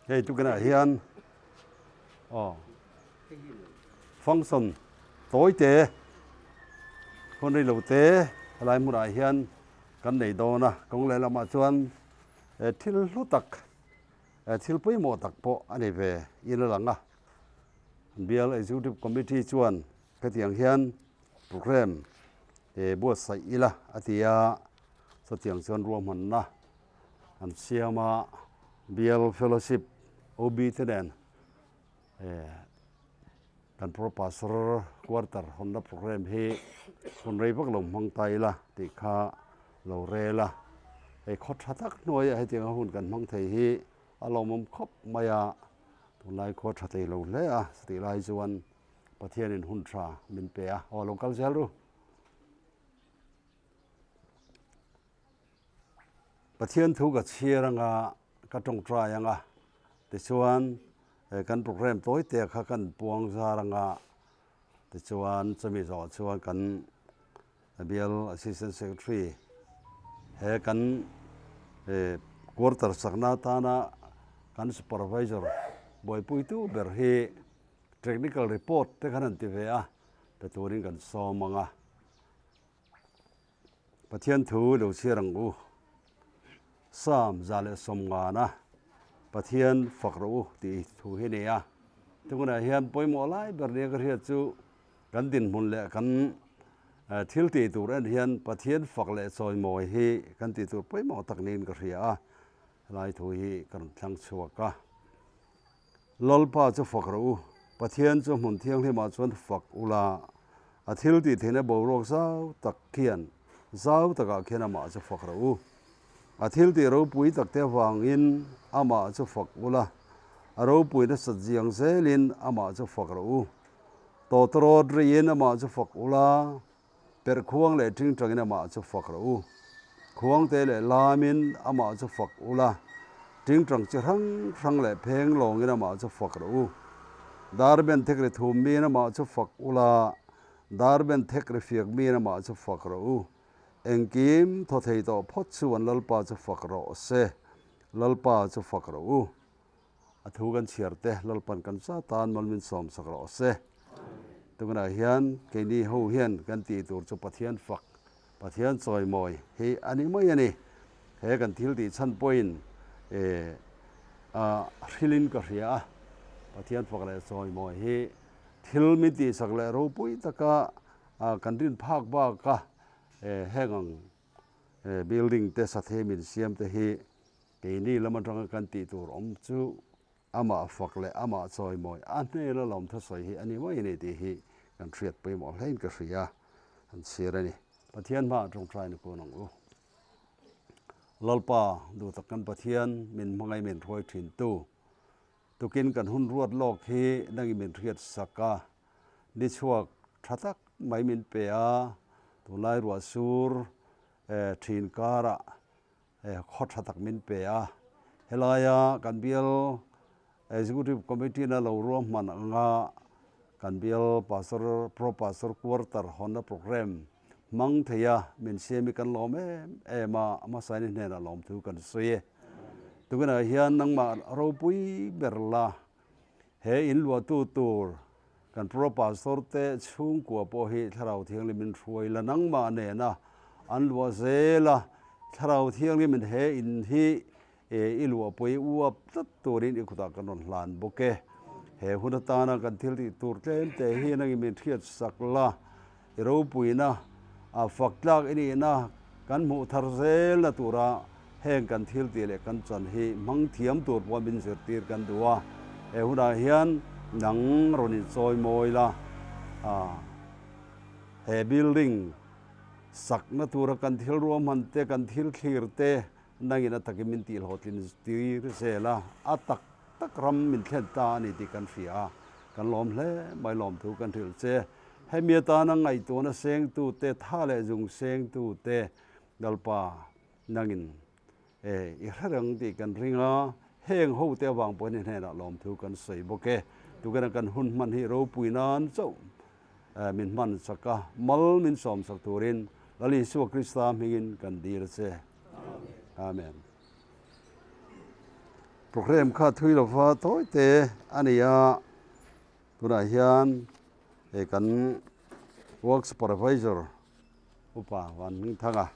Hei tukinah hian aw function tawi te hun rei lo te helai hmunah hian kan nei dawn a, kawng lehlamah chuan thil hlu tak thil pawimawh tak pawh a ni ve in a lang a, Bial Executive Committee chuan hetiang hian programme buatsaih ila a ti a, chutiang chuan ruahmanna an siam a, Bial Fellowship OB te nen kan Pro Pastor Quarter hawnna programme hi hun rei vak lo hmang ta ila tih kha lo rel a, hei khaw tha tak hnuaiah hetianga hun kan hmang thei hi a lawmawm khawp mai a, tunlai khua tha thei lo hle a, chutih lai chuan Pathianin hun tha min pe a, aw lo kal zel ru. Pathian thu ka chhiar anga ka tawngtai anga tichuan kan programme tawi te kha kan puang zar anga tichuan chumi zawh chuan kan bial assistant secretary he kan quarter sakna atana kan supervisor buaipuitu ber hi technical report te khan an ti ve a pe turin kan sawm anga. Pathian thu lo chhiar ang u. Psalm 150 Pathian fak rawh u tih thu hi a ni a. Tunah hian pawimawh lai ber nia ka hriat chu kan dinhmun leh kan thil tih tur en hian Pathian fak leh chawimawi hi kan tih tur pawimawh tak niin ka hria a. Helai thu hi ka rawn thlang chhuak a. Lalpa chu fak rawh u, Pathian chu hmun thianghlimah chuan fak ula, a thil tih theihna boruak zau tak khian zau takah khian amah chu fak rawh u. A thil tih ropui takte avangin amah chu fak ula, a ropui nasat ziang zelin amah chu fak rawh u. Tawtawrawt riin amah chu fak ula, Perhkhuang leh ṭingṭangin amah chu fak rawh u. Khuangte leh lamin amah chu fak ula, ṭingṭang chi hrang hrang leh pheng lawngin amah chu fak rawh u. Darben thek ri thum miin amah chu fak ula, darben thek ri fiak miin amah chu fak rawh u. Engkim thaw thei tawh phawt chuan Lalpa chu fak rawh se, Lalpa chu fak rawh u. A thu kan chhiar te Lalpan kan za tan mal min sawm sak rawh se. Tunah hian keini ho hian kan tih tur chu Pathian fak, Pathian chawimawi hi a ni mai a ni. He kan thil tih chhan pawhin eh a hrilhin ka hria a, Pathian fak leh chawimawi hi thil min tihsak leh ropui taka kan rin phak baka heng ang building te sathe min siam te hi Keini lam atanga kan tih tur awm chu amah fak leh amah chawimawi a hnela lawmtha sawi hi a ni mai a ni tih hi kan hriat pawimawh hlein ka hria an chhir a ni. Pathian hmaah tawngtai na kun ang u. Lalpa, duhtak kan Pathian, min hmangaih min hruai thin tu, tukin kan hun ruat lawk hi nangin min hriat sak a, ni chhuak tha tak mai min pe a, tunlai ruah sur thin karah khaw tha tak min pe a, helaia kan bial Executive Committee na lo ruahman anga kan bial Pastor Pro Pastor Quarter hawnna programme hmang thei a, min siam hi kan lawm em em a, a hmasain i hnenah lawmthu kan sawi e. Tunah hian nangmah ropui ber la he in luahtu tur Kan Pro Pastor te chhungkua pawh hi Thlarau Thianghlim in hruai la nangmah nena an luah zel a, Thlarau Thianghlim in he in hi i luahpui uap tlat turin i kutah kan rawn hlan bawk e. He hun atana kan thil tih tur tlem te hi nangin min hriat sak la, i ropuina, a fak tlak i nihna kan hmuh thar zelna tura heng kan thil tih leh kan chan hi hmang thiam tur pawh min zirtir kan duh a, he hunah hian nang rawn inchawi mawi la, he building sakna tura kan thil ruahman te, kan thil thlir te nangin a takin min tihhlawhtlin tir zel a, a tak tak ram min thlen ta a ni tih kan hria a, kan lawm hle mai lawmthu kan hrilh che. Hemi atana ngaihtuahna sengtute, tha leh zung sengtute Lalpa nangin e i hre reng tih kan ring a, heng hote avang pawhin i hnenah lawmthu kan sawi bawk e. Tukina kan hun hman hi ropui nan chauh min hman chak a, mal min sawm chak turin Lal Isua Krista hmingin kan dil che. Amen. Programme kha thui lova tawi te a ni a, tunah hian he kan work supervisor upa Van Hmingthanga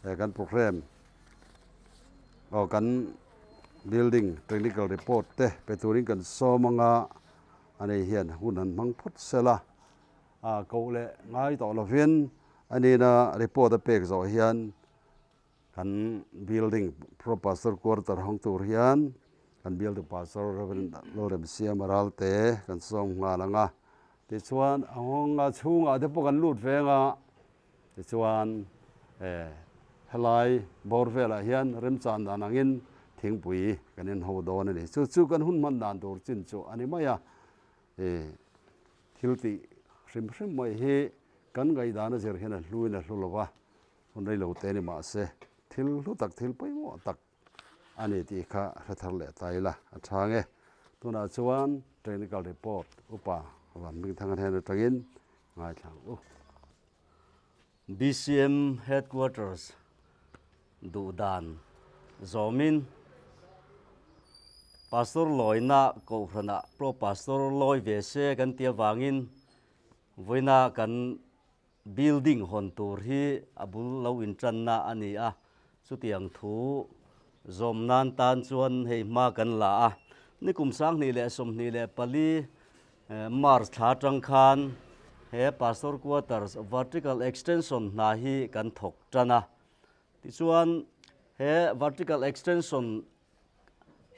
he kan programme aw kan building technical report te pe turin kan sawm anga ani hian hun han hmang phawt sela a koh leh ngai tawh lovin anina report a pek zawh hian Kan building Pro Pastor Quarter hawng tur hian kan bialtu Pastor Rev. Lalremsiama Ralte kan sawm nghal ang a, tichuan a nghawng a chhungah te pawh kan lut veng a, tichuan eh helai bawr velah hian remchan dan angin thingpui kan inho dawn a ni. Chu chu kan hun hman dan tur chin chu a ni mai a, eh thil tih hrim hrim mai hi kan ngaihdan a zir hian a hluin a hlu lo va. Hun rei lo te ni mah se, thil hlu tak, thil pawimawh tak a ni tih kha hre thar leh ta ila a tha nge. Tunah chuan Technical Report Upa Van Hmingthanga hnen atangin ngaithla ang u. BCM Headquarters duhdan zawmin Pastor lawina Kohhranah Pro Pastor lawi ve se kan tih avangin vawiina kan Building hawn tur hi a bul lo intanna a ni a, chutiang thu zawm nan tan chuan hei hma kan la a. Nikum 2024 March thla atang khan he Pastor Quarters Vertical Extension hna hi kan thawk tan a. Tichuan he Vertical Extension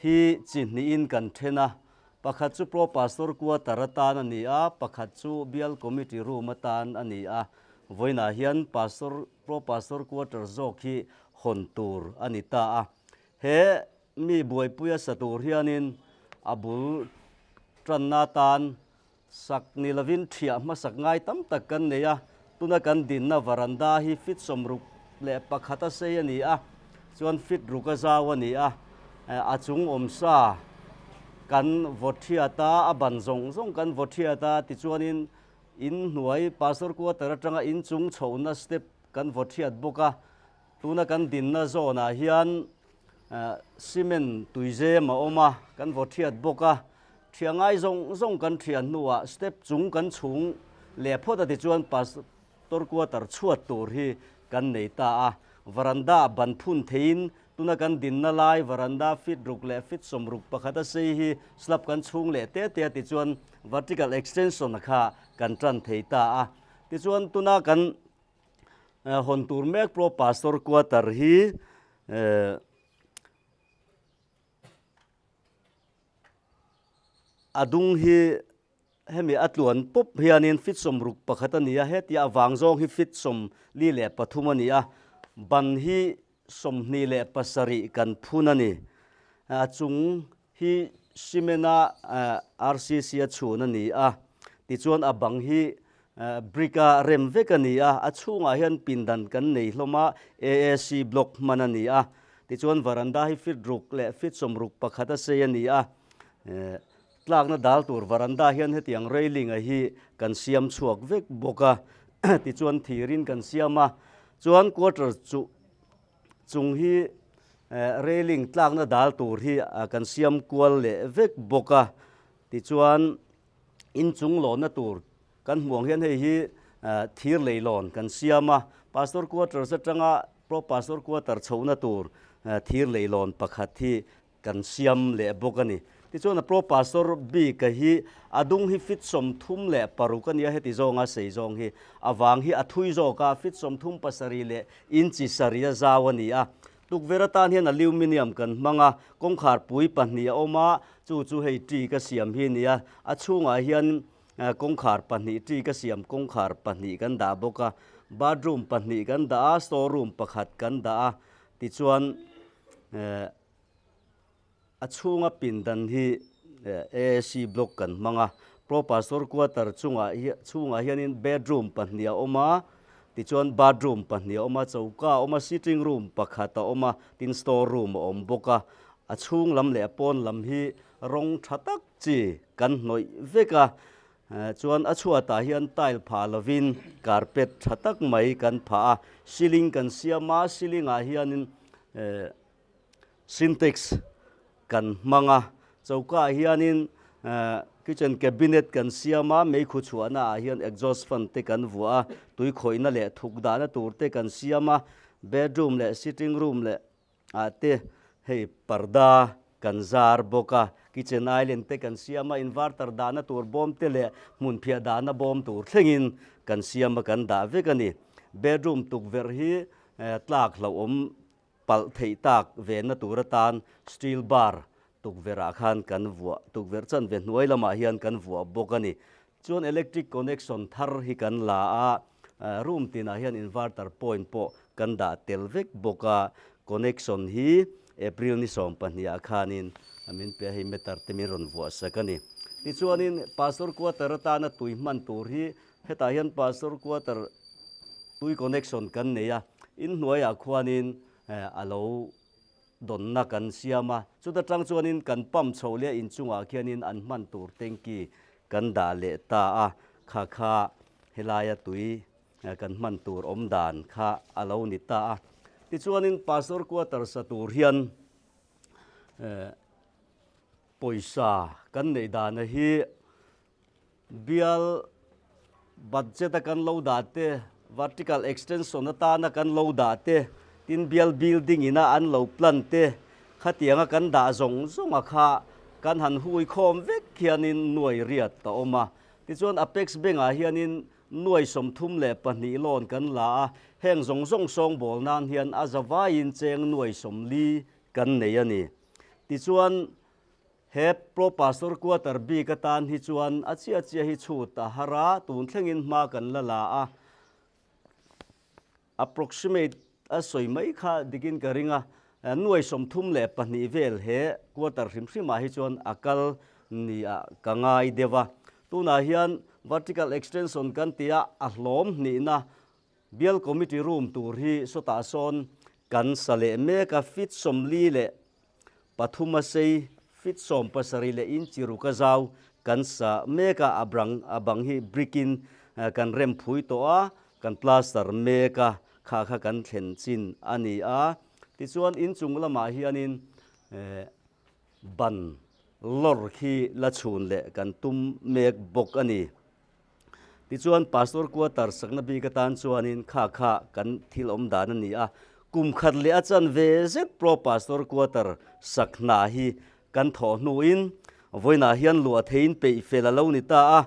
hi chi hnihin kan then a, pakhat chu Pro Pastor Quarter atan a ni a, pakhat chu Bial Committee Room atan a ni a. Vawiinah hian Pastor, Pro Pastor Quarter zawk hi hawn tur a ni ta a. He mi buaipuia sa tur hianin a bul tanna atan Sak ni lovin ṭhiah hmasak ngai tam tak kan nei a, tuna kan dinna varanda hi fit 61 a sei a ni a, chuan fit ruk a zau a ni a, a chung awmsa kan vaw ṭhiat a, a ban zawng zawng kan vaw ṭhiat a, tichuanin in hnuai Pastor Quarter aṭanga in chung chhohna step kan vaw ṭhiat bawk a, tuna kan dinna zawnah hian Cement tuizem a awm a, kan vaw ṭhiat bawk a, ṭhiah ngai zawng zawng kan ṭhiah hnuah step chung kan chhung leh phawt a tichuan Pastor quarter chhuat tur hi kan nei ta a, varanda ban phun theiin tuna kan dinna lai varanda feet ruk leh feet 61 a sei hi slab kan chhung leh te te a tichuan vertical extension kha kan ṭan thei ta a, tichuan tuna kan Hawn tur mek Pro Pastor Quarter hi a dung hi hemi a tluan pawp hianin feet 61 a ni a, hetia a vang zawng hi feet 43 a ni a, ban hi 27 kan phun a ni. A chung hi cement a RCC a chhun a ni a, tichuan a bang hi brick a rem vek a ni a, a chhungah hian pindan kan nei hlawm a, AAC block hman a ni a, tichuan varanda hi feet ruk leh feet 61 a sei a ni a, tlakna dal tur varanda hian hetiang railing a hi kan siam chhuak vek bawk a, tichuan thirin kan siam a, chuan quarter chu chung hi railing tlakna dal tur hi kan siam kual leh vek bawk a, tichuan inchung lawnna tur kan hmuh ang hian hei hi thir leilawn kan siam a, Pastor Quarters atanga Pro Pastor Quarter chhohna tur thir leilawn pakhat hi Kan siam leh bawk a ni. Tichuan a Pro Pastor bik-a hi a dung hi feet 36 a nia, heti zawnga sei zawng hi a vang hi a thui zawk a, feet 37 leh inchi sarih a zau a ni a. Tukverh atan hian aluminium kan hmang a, kawngkhar pui pahnih a awm a, chu chu hei ṭi ka siam hi a ni a, a chhungah hian kawngkhar pahnih ṭi ka siam kawngkhar pahnih kan dah bawk a, bathroom pahnih kan dah a, store room pakhat kan dah a, tichuan eh. A chhunga pindan hi AAC block kan hmang a, Pro Pastor Quarter chungah hi chhungah hianin bedroom pahnih a awm a, tichuan bathroom pahnih a awm a, choka a awm a, sitting room pakhat a awm a, tin store room a awm bawk a. A chhung lam leh a pawn lam hi rawng tha tak chi kan hnawih vek a, chuan a chhuatah hian tile phah lovin carpet tha tak mai kan phah a, ceiling kan siam a, ceiling ah hianin. Sintex. kan hmang a, choka ah hianin kitchen cabinet kan siam a, meikhu chhuahna ah hian exhaust fan te kan vuah a, tui khawihna leh thuk dahna tur te kan siam a, bedroom leh sitting room leh ah te hei parda kan zar bawk a, kitchen island te kan siam a, inverter dahna tur bawm te leh hmunphiah dahna bawm tur thlengin kan siam a kan dah vek a ni. Bedroom tukverh hi tlak hlauhawm palh theih tak venna tur atan steel bar tukverh ah khan kan vuah tukverh chanve hnuai lamah hian kan vuah bawk a ni. Chuan electric connection thar hi kan la a, room tinah hian inverter point pawh kan dah tel vek bawk a, connection hi April ni 12 ah khanin min pe a, hei meter te min rawn vuah sak a ni. Tichuanin Pastor quarter atana tui hman tur hi hetah hian Pastor quarter tui connection kan nei a, inhnuaiah khuanin a lo dawnna kan siam a, chuta tang chuanin kan pump chho leh inchungah khianin an hman tur tanky kan dah leh ta a, kha kha helaia tui kan hman tur awm dan kha a lo ni ta a. Tichuanin Pastor quarter sa tur hian pawisa kan neih dana hi Bial budget a kan lo dah te, vertical extension atana kan lo dah te, tin bial building ina an lo plan te, khatianga kan dah zawng zawnga kha kan han hui khawm vek hianin nuai riat a awm a. Tichuan Apex Bank-ah hianin nuai 32 loan kan la a, heng zawng zawng sawngbawl nan hian a zavaiin cheng nuai 40 kan nei a ni. Tichuan He Pro Pastor Quarter bik atan hi chuan a chiah chiah hi chhut a har a, tun thlengin hma kan la la a, approximate a sawi mai kha dikin ka ring a, nuai 32 vel he quarter hrim hrimah hi chuan a kal niah ka ngai deuh a. Tunah hian vertical extension kan ti a, a hlawm hnihna Bial Committee room tur hi sawtah sawn kan sa leh mek a, feet 43 a sei, feet 70 leh inch ruk a zau kan sa mek a, a brang a bang hi brick in kan rem phui tawh a, kan plaster mek a, kha kha kan thlen chin a ni a. Tichuan inchung lamah hianin ban lawr khi la chhun leh kan tum mek bawk a ni. Tichuan Pastor quarter sakna bik atan chuanin kha kha kan thil awm dan a ni a, kum khat leh a chan ve zet Pro Pastor quarter sak hna hi kan thawh hnuin vawiinah hian luah theiin peih fel a lo ni ta a,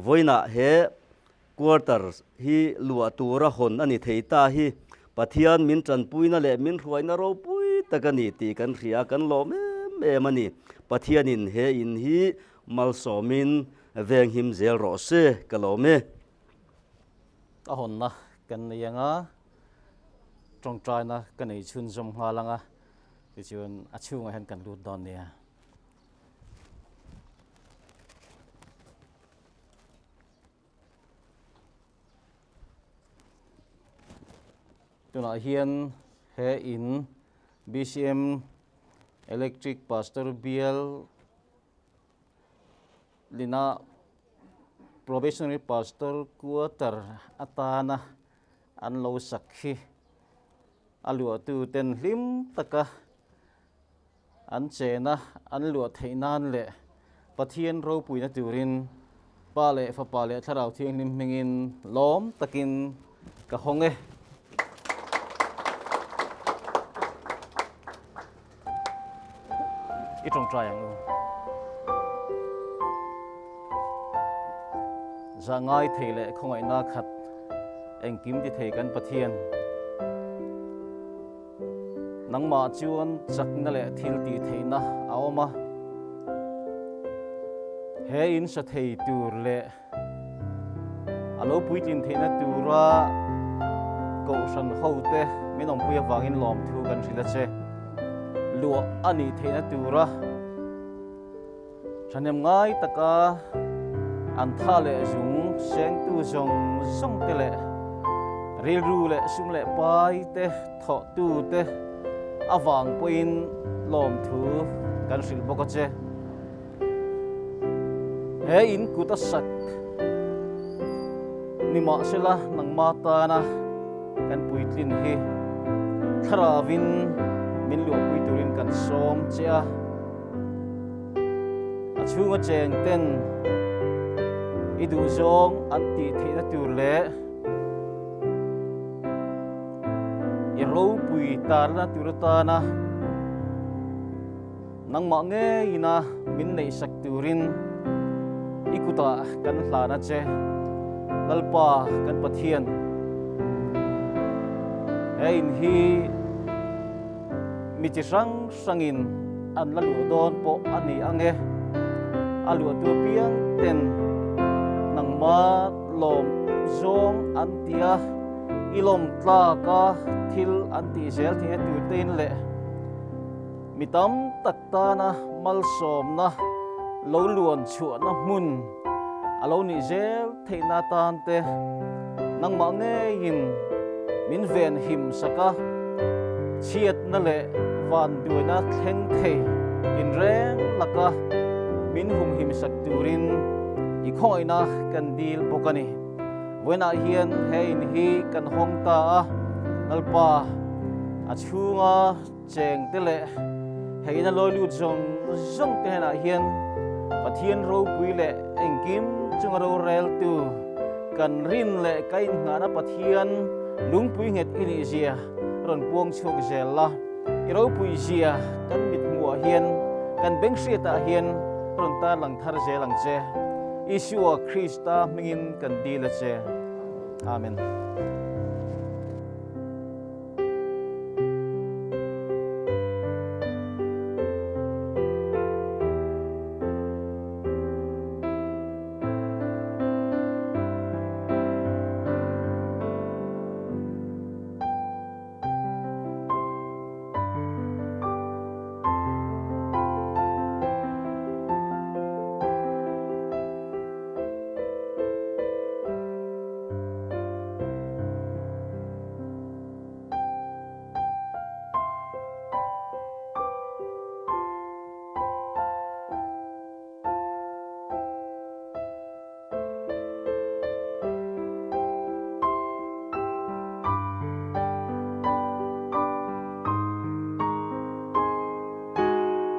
vawiinah he quarter hi luah tura hawn a ni thei ta hi Pathian min tanpuina leh min hruaina ropui tak a ni tih kan hria a, kan lawm em em a ni. Pathianin he in hi malsawmin Venghim zel rawh se, ka lawm e. A hawnna kan nei ang a, tawngtaina ka nei chhunzawm nghal ang a, tichuan a chhungah hian kan lut dawn nia. Tunah hian he in BCM Electric Pastor Bial Lina Probationary Pastor Quarter atana an lo sak hi a luahtu ten hlim taka an chena an luah theih nan leh Pathian ropuina turin Pa leh Fapa leh Thlarau Thianghlim hmingin lawm takin ka hawng e. I tawngtai ang u. Zah ngai thei leh khawngaihna khat engkim ti thei kan Pathian. Nangmah chuan chakna leh thil tih theihna a awm a. He in sa thei tur leh A lo puitlin theihna tura Kohhran hote min awmpui avangin lawmthu kan hrilh a che. Luah a nih theihna tura thahnem ngai taka an tha leh zung sengtu zawng zawng te leh rilru leh sum leh pai te thawhtu te avang pawhin lawmthu kan hrilh bawk a che. He in kut a sak nimahsela nangma tana kan puitlin hi thlaravin min luahpui turin kan sawm che a. chhunga cheng ten i duhzawng an tih theihna tur leh i ropui tarna tur atana nangmah ngeina min neihsak turin i kutah kan hlan a che. Lalpa kan Pathian, he in hi mi chi hrang hrangin an la luh dawn pawh a ni ang e. A luahtu apiang ten nangmah lawm zawng an ti a, i lawm tlak a thil an tih zel thei a tur tein leh mi tam tak tana malsawmna lo luan chhuahna hmun a lo nih zel theihna atan te nangmah ngeiin min venhim sak a, chhiatna leh vanduaina thleng thei inreng laka min humhim sak turin i khawngaihna kan dil bawk a ni. Vawiinah hian he in hi kan hawng ta a, Lalpa a chhunga Cheng te leh hei ina lawi lut zawng zawng te hnenah hian Pathian ropui leh engkim chunga roreltu kan rin leh ka inngahna Pathian lungpui nghet i nih zia rawn puang chhuak zel la. I ropui zia kan mithmuhah hian kan beng hriatah hian rawn tarlang thar zel ang che. Isua Krista hmingin kan dil a che. Amen.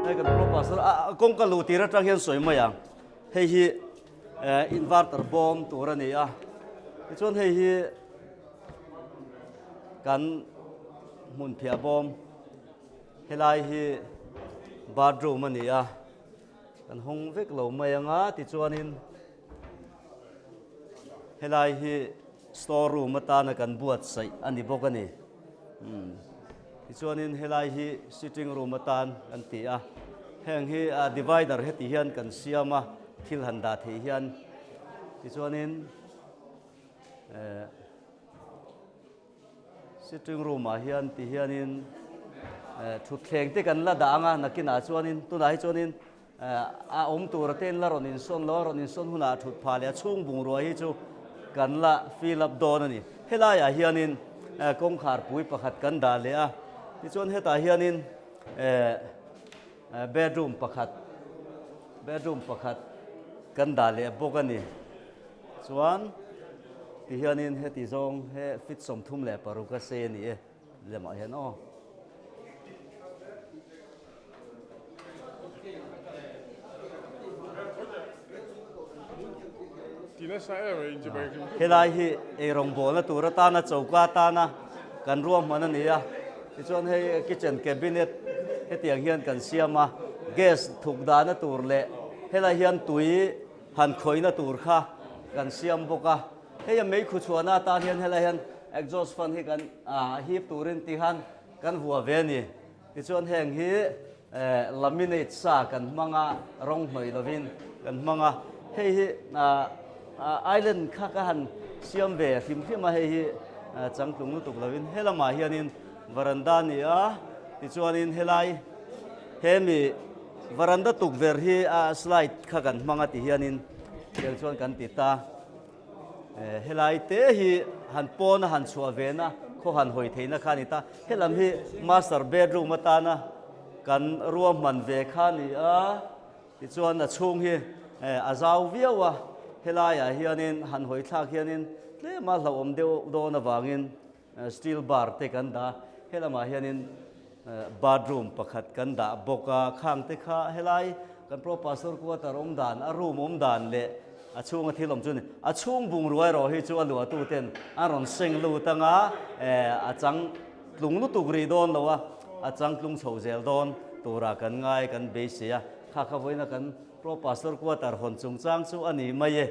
Hei kan pro pastor a kawngka luh tir atang hian sawi mai ang hei hi inverter bawm tur a ni a tichuan hei hi Kan hmun phiah bawm helai hi bathroom a ni a, kan hawng vek lo mai ang a tichuanin helai hi store room atana kan buatsaih a ni bawk a ni. Umm tichuanin helai hi sitting room atan kan ti a, heng hi divider heti hian kan siam a thil han dah theih hian tichuanin. Sitting room ah hian ti hianin thutthleng te kan la dah ang a nakinah chuanin tunah hi chuanin a awm tur te in la rawn insawn lo a rawn insawn hunah thut phah leh a chhung bungrua hi chu kan la fill up dawn a ni helaiah hianin kawngkhar pui pakhat kan dah leh a tichuan hetah hianin bedroom pakhat bedroom pakhat kan dah leh bawk a ni. Chuan ti hianin heti zawng he feet 36 a sei a ni e lemah hian aw. Helai hi eirawngbawlna tur atana choka atana kan ruahman a ni a, tichuan hei kitchen cabinet hetiang hian kan siam a, gas thuk dahna tur leh helai hian tui Han khawihna tur kha kan siam bawk a, hei a meikhu chhuahna atan hian helai hian exhaust fan hi kan hip turin ti khan kan vuah ve a ni. Tichuan heng hi laminate sa kan hmang a, rawng hnawih lovin kan hmang a, hei hi island kha ka han siam ve hrim hrim a, hei hi changtlung lutuk lovin helamah hianin varanda a ni a, tichuanin helai hemi Varanda tukverh hi a slide kha kan hmang a ti hianin tiang chuan kan ti ta. Helai te hi han pawn a han chhuah ve na khaw han hawi theihna kha a ni ta. Helam hi master bedroom atana kan ruahman ve kha a ni a, tichuan a chhung hi a zau viau a, helaiah hianin han hawi thlak hianin tlema hlauhawm deuh dawn avangin Steel bar te kan dah a, helamah hianin bathroom pakhat kan dah bawk a, khang te kha helai kan Pro Pastor Quarter awm dan, a room awm dan leh a chhunga thil awm chu a ni. A chhung bungrua erawh hi chu a luahtuten an rawn seng lut anga a chang tlung lutuk rih dawn lo a, a chang tlung chho zel dawn tura kan ngai kan beisei a. Kha kha vawiina kan Pro Pastor Quarter hawn chungchang chu a ni mai e.